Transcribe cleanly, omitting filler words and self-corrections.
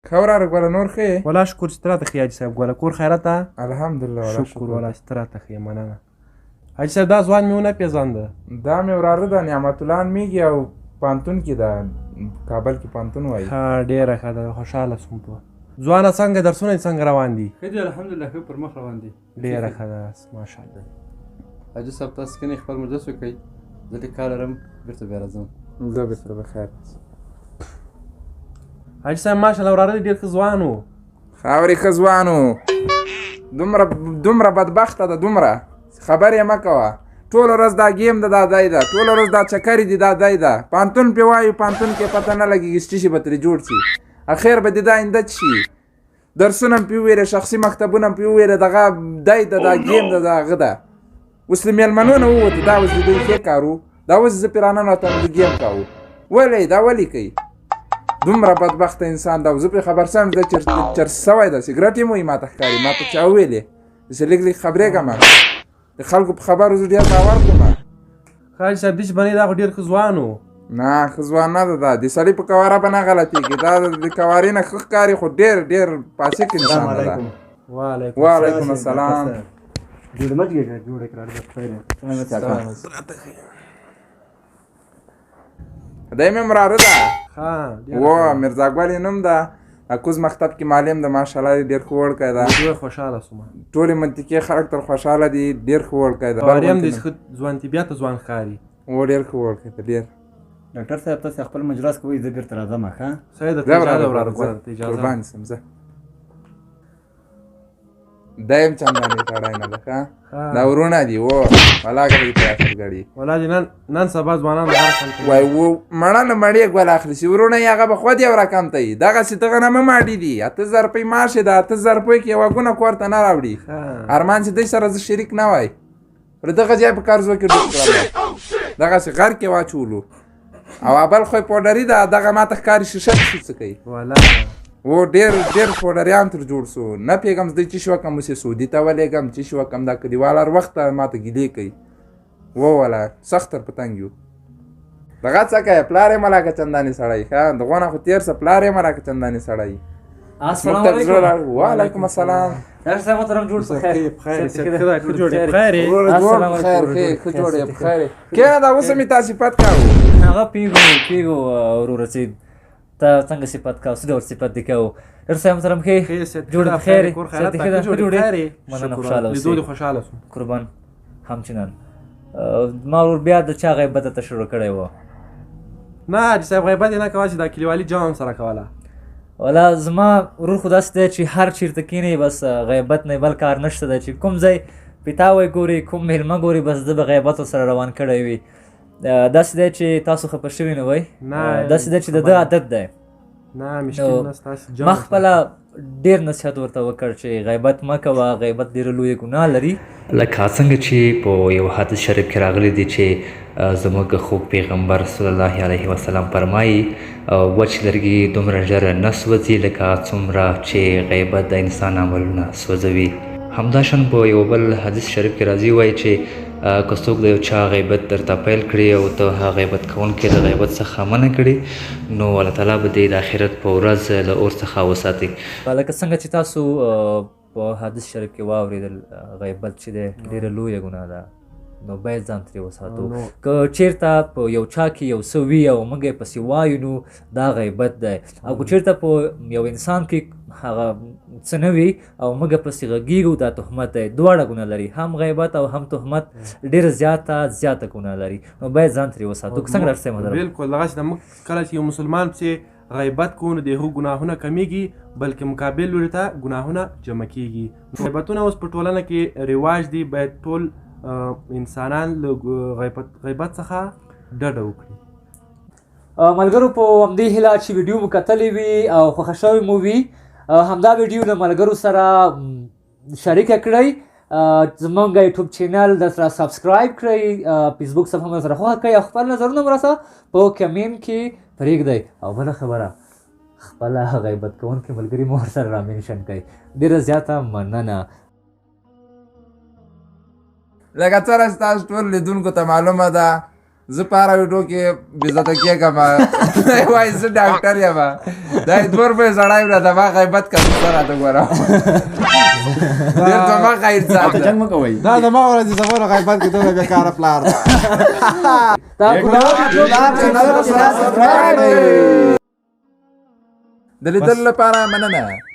ښه وراره ګله نور ښه یې؟ ولا شکر چې ته راته ښه یې حاجي صاحب ګله، کور خیرت ده؟ الحمدلله ولا شکر ولا چې ته راته ښه یې، مننه. حاجي صاحب دا ځوان مې ونه پېژانده. دا مې وراره ده، نعمت الله نومېږي او پوهنتون کې ده، کابل کې پوهنتون وایي. ښه ډېره ښه ده، خوشحاله شوم. په ځوانه څنګه درسونه دې څنګه روان دي؟ ښه دي الحمدلله، ښه پر مخ روان دي. ډېره ښه ده ماشاءالله. حاجي صاحب تاسو کښېنئ خپل مجلس وکړئ، زه لږ کار لرم بېرته بیا راځم. زه بېرته بخیر راسې. حاجي صاحب ماشاءالله وراره دې ډېر ښه ځوان و. خاورې ښه ځوان و، دومره دومره بدبخته ده، دومره خبرې مه کوه. ټوله ورځ دا ګیم ده، دا دی ده، ټوله ورځ دا چکرې دي، دا دی ده. پوهنتون پې وایو، پوهنتون کې پته نه لګېږي چې څه شي به ترې جوړ شي، اخر به دې دا اینده څه شي. درسونه هم پې وویلې، شخصي مکتبونه هم پې وویلې، دغه دی ده، دا ګیم ده، دا هغه ده. اوس له مېلمنو نه ووتو، دا اوس د دوی ښې کار و، دا اوس زه پې راننوتم، د ګیم کاوه. ولې دا ولې کوي؟ دومره بدبخته انسان ده، زه پرې خبر سم ده چرس سوی ده، سګرټ یې وایي ماته ښکاري، ماته چا وویلې زه لږ لږ خبرېږم، د خلکو په خبرو زه ډېر باور کوم. حاجي صاحب داسې بنۍ دا خو ډېر ښه ځوان و. نه ښه ځوان نه ده، دا د سړي په کواره به نه غلطېږي، دا د کوارې نه ښه ښکاري خو ډېر ډېر فاسق انسان ده. وعلیکم وعلیکم السلام. جوړ مه کېږه، جوړه کړه خیر. دی مې مراره ده، ښه و میرزا ګل یې نوم ده، کوز مکتب کې معلم ده، ماشاءالله ډېر ښه وړوکی ده. ډېر خوشحاله شوم. ټولې منطقې خلک تر خوشحاله دي، ډېر ښه وړوکی ده. باري هم داسې ښه ځوان طبیعته ځوان ښکاري. و ډېر ښه وړوکی ده ډېر. ډاکټر صاحب تاسو خپل مجلس کوئ، زه بېرته راځم. ښه صحیح ده، ځه اجازه وراره وراره ځه، ګوره، ته اجازه. قربان شم ځه. دی هم چندانې سړی نه ده، ښه دا وروڼه دي، و ولاکه به دې په اخر ګړي. ولا دې نن نن سبا ځوانان د هر خلک وای و مړه له مړې ګل اخلي چې وروڼه یې هغه به خو دې یو رقم ته وي، دغسې دغه نه مه ماډي دي. 8000 روپۍ معاش یې ده، 8000 روپۍ کې یوه ګونه کور ته نه راوړي. ارمان چې دوی سره زه شریک نه وای، پر دغه ځای په قرضو کې ډوب کړم، دغسې غر کې واچولو. او بل خو یې پوډري ده، دغه ماته ښکاري شیشه شي څه کوي. ولا و ډېر ډېر پوډریان تر جوړ سو، نه پوهېږم زه چې شي وکړم، اوس یې سعودي ته ولېږم چې شي وکړم، دا کلیوال هر وخت ماته ګیلې کوي. و ولا سخت تر په تنګ یو. دغه څه کوې، پلار یې ملاکه چندانې سړی، ښه دغونه خو تېر سه، پلار یې ملاکه چندانې سړی. السلام موږ ته زړه علیکم. وعلیکم السلام. ډاکټر صاحب محترم جوړ په خیر. خیر ښه ده، ښه جوړ یې، خیر یې. وروره جوړ السلام په خیر، علیکم. ښه ښه جوړ یې، په خیر یې. کښېنه دا اوس مې تا صفت کاوه. هغه پیږو پیږو وروره چې تا څنګه صفت کاوه، څه ډول صفت دې کاوه؟ ډاکټر صاحب محترم ښه ښه صحت جوړ ښه په خیر، کور خیرات صحت ښه ده، ښه ښه جوړ خیر یې. یې. مننه، شکر، خوشحاله لیدو اوسې. دې خوشحاله شوم. قربان همچنان. ما ورور بیا د چا غیبت ته شروع کړی و؟ نه حاجي صاحب غیبت یې نه کوه، چې دا کلیوالي جام سره کوله. ولا زما ورور خو داسې دی چې هر چېرته کښېني بس غیبت نه بل کار نشته دی، چې کوم ځای پیتاوی ګوري، کوم مېلمه ګوري، بس ده به غیبت ورسره روان کړی وي. داسې دی چې تاسو خفه شوي نه وئ، نه، داسې دی چې د ده عادت دی. نه مشکل نه، ستاسو جام ما خپله ډېر نصیحت ورته وکړ چې غیبت مه کوه، غیبت ډېره لویه ګناه لري. لکه څنګه چې په یو حدیث شریف کې راغلي دي چې زموږ خوږ پیغمبر صلی الله علیه وسلم فرمایي، وچ لرګي دومره ژر نه سوځي لکه څومره چې غیبت د انسان عملونه سوځوي. همداشان په یو بل حدیث شریف کې راځي وایي چې که څوک د یو چا غیبت درته پیل کړي او ته هغه غیبت کوونکی د غیبت څخه منع کړي، نو الله تعالی به دې د آخرت په ورځ له اور څخه وساتي. لکه څنګه چې تاسو په حدیث شریف کې واورېدل، غیبت چې دی ډېره لویه ګناه ده، نو باید ځان ترې وساتو. که چېرته په یو چا کې یو څه وي او موږ یې پسې وایو نو دا غیبت دی، او که چېرته په یو انسان کې هغه څه نه وي او موږ پسې غږېږو دا تهمت دی. دواړه ګناه لري، هم غیبت او هم تهمت ډېره زیاته زیاته ګناه لري، نو باید ځان ترې وساتو. څنګه ډاکټر صاحب محترم؟ بالکل دغسې ده. موږ کله چې یو مسلمان پسې غیبت کوو نو د هغو ګناهونه کمیږي، بلکې مقابل لوري ته ګناهونه جمع کیږي. غیبتونه اوس په ټولنه کې رواج دي، باید ټول انسانان له غیبت څخه ډډه وکړي. ملګرو په همدې هیله چې ویډیو مو کتلې وي او خوښه شوې مو وي، همدا ویډیو له ملګرو سره شریکه کړئ. زمونږ یوټیوب چینل در سره subscribe کړئ، فیسبوک صفحه مو سره خوښه کړئ او خپل نظرونه مو راسره په کمنټ کې پرېږدئ. او بله خبره، خپله غیبت کوونکي ملګري مو ورسره را mention کړئ. ډېره زیاته مننه. لکه څرنګه چې تاسو ټول لیدونکو ته معلومه ده، زه په هره ویډیو کې بېعزته کېږم. دی وایي زه ډاکټر یم، دا یې 2 روپۍ سړی یم، راته ما غیبت کوي. څه راته ګوره، ډېر په مخه انسان ته ده. جنگ مه کوئ. دا زما ورځې زموږ غیبت کې دومره بېکاره پلار ده. تا ګناه. پلار channel سره subscribe کړئ. د لیدلو لپاره مننه.